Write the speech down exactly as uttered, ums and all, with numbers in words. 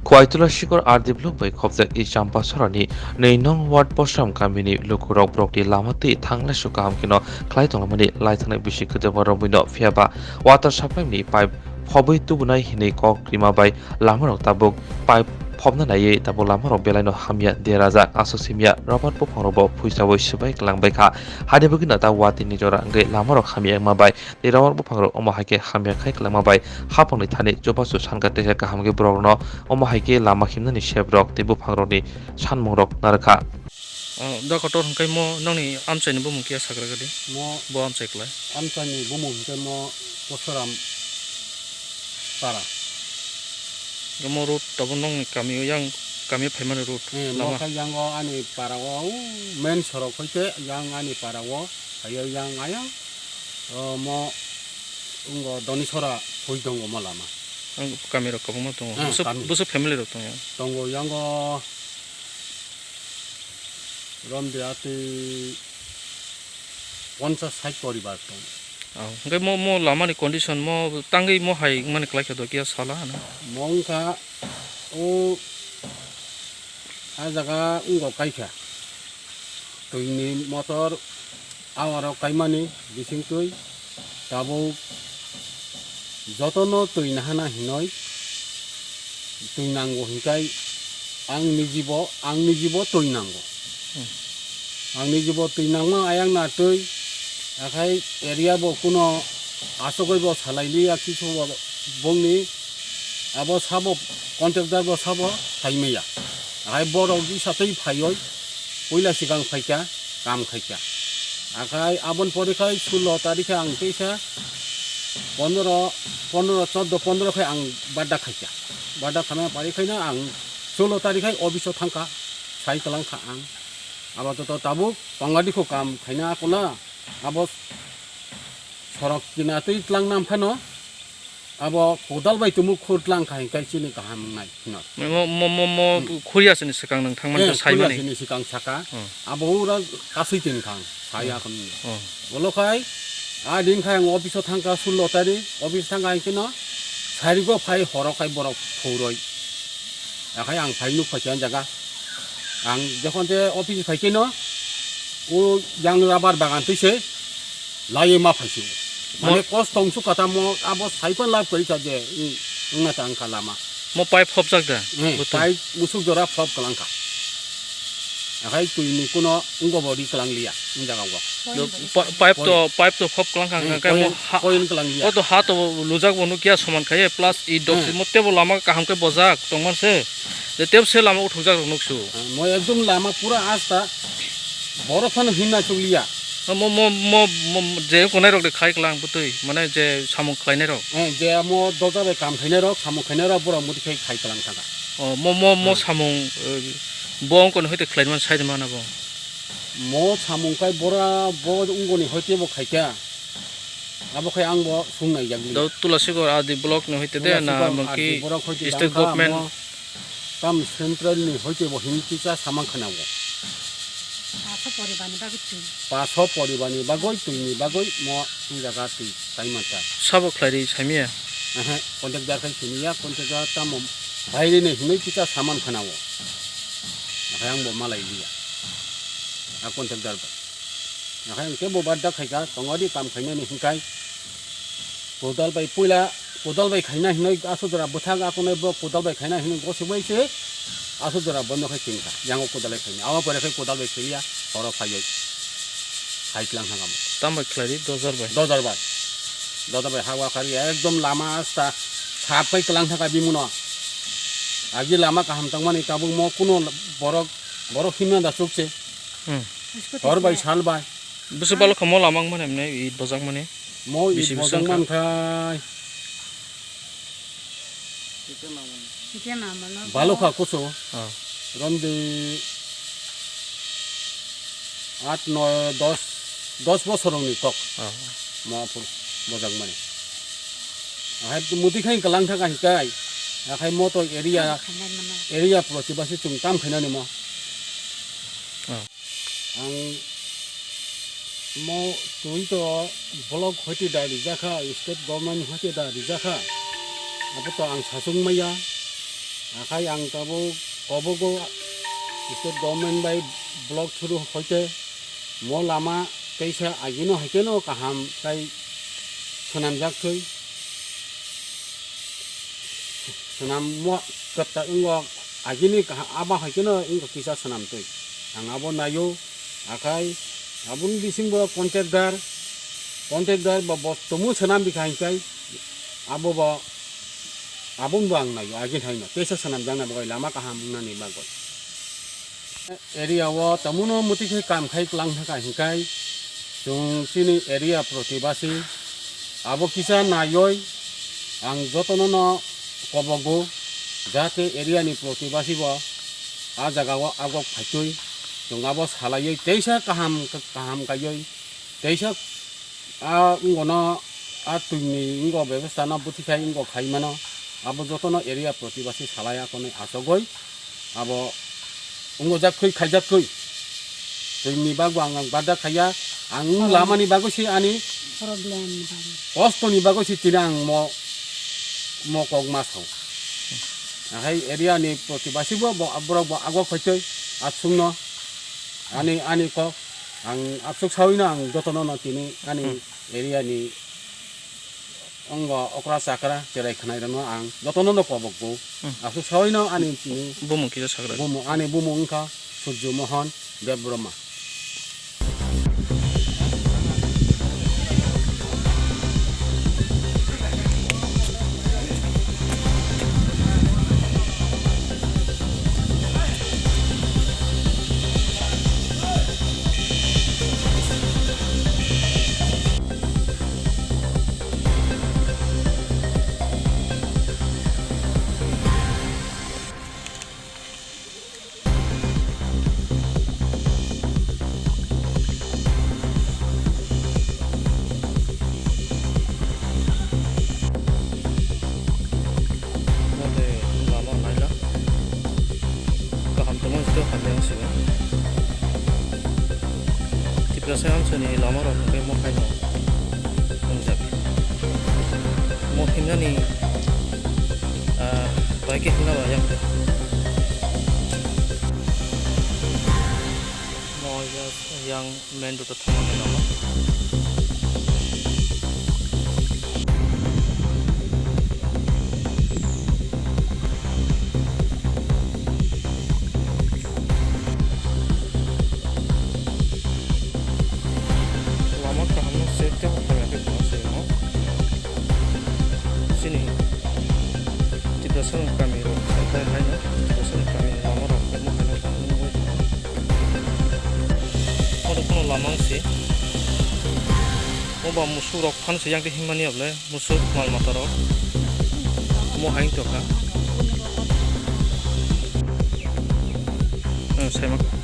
Khwai Tulasikhor R D block bai khopjak i Champasorani nwi nong ward Bosram kamini lukurok borokni lama twi thanglaisu kaham kheno khlai tonglamani laithangnai bisi kwdwma romwino phiyaba water supply ni pipe phobwi tubunai hinwi kok rima bai lamarok tabuk pipe phobna naiwi tabuk lamarok belaino hamya derajak. Aswk simiya rubber buphangrokbo phuisaui swbai kwlangbaikha. Haini bagwino ta watini jora wngwi lamarok hamya wngma bai tei rubber buphangrok omo hai khe hamya khai kwlangma bai haphangni thani chubachu sankha teisa kaham khe borokno omo hai khe lama himnani seprok tei buphangrokni sanmungrok narwkha. O, da kotor hwnkhe mo nokni amchaini bumung kiya sagra gadi? Mo Bo amchai klai. Amchaini bumung hwnkhe mo Kosoram para. Mo road tabuk nokni kami o yang kami phaimani road. Eh, mo lama. Khe yango ani para o, o main sorok hoite yang ani para o, ayo yang ayang, o, mo wnggo Donisora hui tongo mo lama. Ang kami rok kwbangma tongo. Eh, Buso, kami. Buso family rok tongo. Tongo yango Romde atwi ponchas sait poribar tong. Oh, hwnkhe mo, mo lamani condition mo tangwi mo hai wngmani kwlai kha do kiya sala hano? Mo wngkha o, a jaga wngkha kaikha. Twini motor awarok kaimani bisingtwi tabuk jotono twi nahana hinoi twi nango hinkai ang nijibo, ang nijibo twi nango. Hmm. Ang nijibo twi nangma ayang na twi, akhai area bo kuno asogoi bo salai liya kisu bo bongni abo sabo contractor bo sabo saimaya. Akhai borok bisa twi phaioi puila sikang phaikha, kam khaikha. Akhai aboni pore khai sullo tarikhe ang teisa pondro, pondro, chordo, pondro khai ang badda khaikha. Badda khana pari khaina ang sullo tarikhe office o thangkha, sai twlang kha ang. Abo to, to tabuk tongadi kho kam khaina kona abo sorok kina twi tlang nam phano. Abo kodal bai tumu khur tlang kha hinkai chini kaham wngnai hino. Mo, mo, mo, mo Hmm. khuri asini swkang nwng thangmani Eh, ta saimani. Khuri asini swkang saka. Hmm. Abo ura kasui tin khang, saya Hmm. kon. Hmm. Bolo khai, a din khai ang office o thangka sullo tari, office thangka hinkhe no, sarigo phai horo khai borok phuroi. Akhai ang phai nuk phai khe jaga. Ang jokhon te office phai khe no, o yang rubber bagan twi se, laiwi ma phaisio. Mane Mo- kos tong su kata mo abo saipan lab kori sa je, i, wngna ta wngkha lama. Mo pipe phobjak da? Eh, Bwtwi. Pipe musuk jora phob kalang kha. Akhai twi ni kuno wngbo bo ri kalang liya, wng jaga o. Do pa-, pipe to, Point. Pipe to phob kalang kha, Hmm, hwnkhe mo point, ha, point kalang liya. O to ha to lujak bo nukya soman khaye, plus i dok Hmm. si mo tebo lama kaham khe bojak tongman se. Je tebse lama uthukjak rok nuksu. Mo ekdom lama pura asta borok phano hinna chukliya. Mo, mo, mo, mo, je konai rok de khai klang bwtwi, mane je samung khlainai rok. Eh, je mo doja bai kam khainai rok, samung khainai rok, borok muti khai khai klang thangkha. O, mo, mo, mo Hmm. samung, eh, bo ongkoni hoite khlaimani sai de mana bo? Mo samung kai bora bo ongkoni hoite bo khaikha. Abo khai ang bo sung nai jak li. Do Tulasikor R D block ni hoite de na Tulasikor mungki R D block hoite state tangkha, government? Mo tam central ni hoite bo himtisa samang khana bo. Paso poribar ni bagwi twi. Paso poribar ni bagwi twi ni bagwi mo wng jaga twi saimanta. Sabo khlai ri saimiya? Ehe, contractor khai simiya, contractor tamo baire ni hinwi kisa saman khana o. Akhai ang bo malai liya. A contractor bai. Akhai ang kebo badda khaika, tongodi kam khainani hinkai. Kodal bai puila, kodal bai khaina hinoi asuk jora bwthang akonoi bo kodal bai khaina hinoi gosik bai se asuk jora bondo khai tingkha. Yango kodal bai khaina. Awa pore khai kodal bai khaiya, horo khaioi. Khai tlang thang amo. Tam bai khlai di, dojar bai. Dojar bai. Dojar bai hawa khari ekdom lama asta sap kai tlang thang ka bimuno. Agi lama kaham tangmani tabuk mo kuno borok, borok himna da suk se. Hmm. Hor bai sal bai. Bwswk balok kha mo lama wngmani emne it bojak mani? Mo it bisi bisi bojak wngkha. Man khai. Balok kha kusu. Ah. Romdi at, noy, dos, dos bosor wngni kok. Ah. Mo aphur bojak mani. Ahai muti khai kalang thang ahi kai. Akhai mo to area, area protibasi chung tam khainani mo. Ah. Ang mo twi to block hoite da rijakha, state government hoite da rijakha. Abo to ang sachung maya. Akhai ang tabuk kobogo state government bai block through hoite mo lama teisa agino haikeno kaham tai swnamjak thwi. Swnam mo kwta wngok agini kaham aba haikeno wngkha kisa swnam twi. Ang abo naio akhai aboni bising bo contractor, contractor ba bo tumu swnam bikha hinkai abo bo Aboni bo ang naio, agin haino teisa swnamjaknai bagwi lama kaham wngnani bagwi. Area o tamuno mwtwi khe kam khai klang thangkha hinkai chwng chini area protibasi abo kisa naioi ang jotono no kobogo jate area ni protibasi bo a jaga o agok phaitwi chwng abo salaioi teisa kaham kaham kaioi teisa a wngkha no a twini wngkha bebostha no bwtwi khai wngkha khai mano abo jotono area protibasi salai akonwi achogwi abo wngkha jak kwi khaijak kwi twini bagwi ang ang barda khaiya ang wng lamani bagwi se ani kostoni bagwi se tini ang mo mo kok ma sao. Ahai area ni protibasi bo borok bo agok phaitwi aswkno ani ani kok ang aswk sawi no ang jotono no tini ani area ni wngkha okra chakra cherai khwnairokno ang jotono no kobokgo. Aswk sawi no ani tini bumung kisa sakra bumung ani bumung wngkha Surjo Mohon Debbarma. Kaham tongmani sito hamya wngsigo. Tiprasa amchaini lama rok hwnkhe mo haino wngjak. Mo himnani, ah, bai khe himna ba yang khe. Mo yang main road o thangmani lama. Lama kaham no se tebo hamya khe tong se mo. Chini Tiprasa ni kami rok sai phai haino Tiprasa ni kami lama rok mo haino tong nungwi tong. Oro kono lama wng se. Mo ba musuk rok phan se yang twi himmani ya bole. Musuk mal mata rok mo hai wng tongkha. Ang sai ma.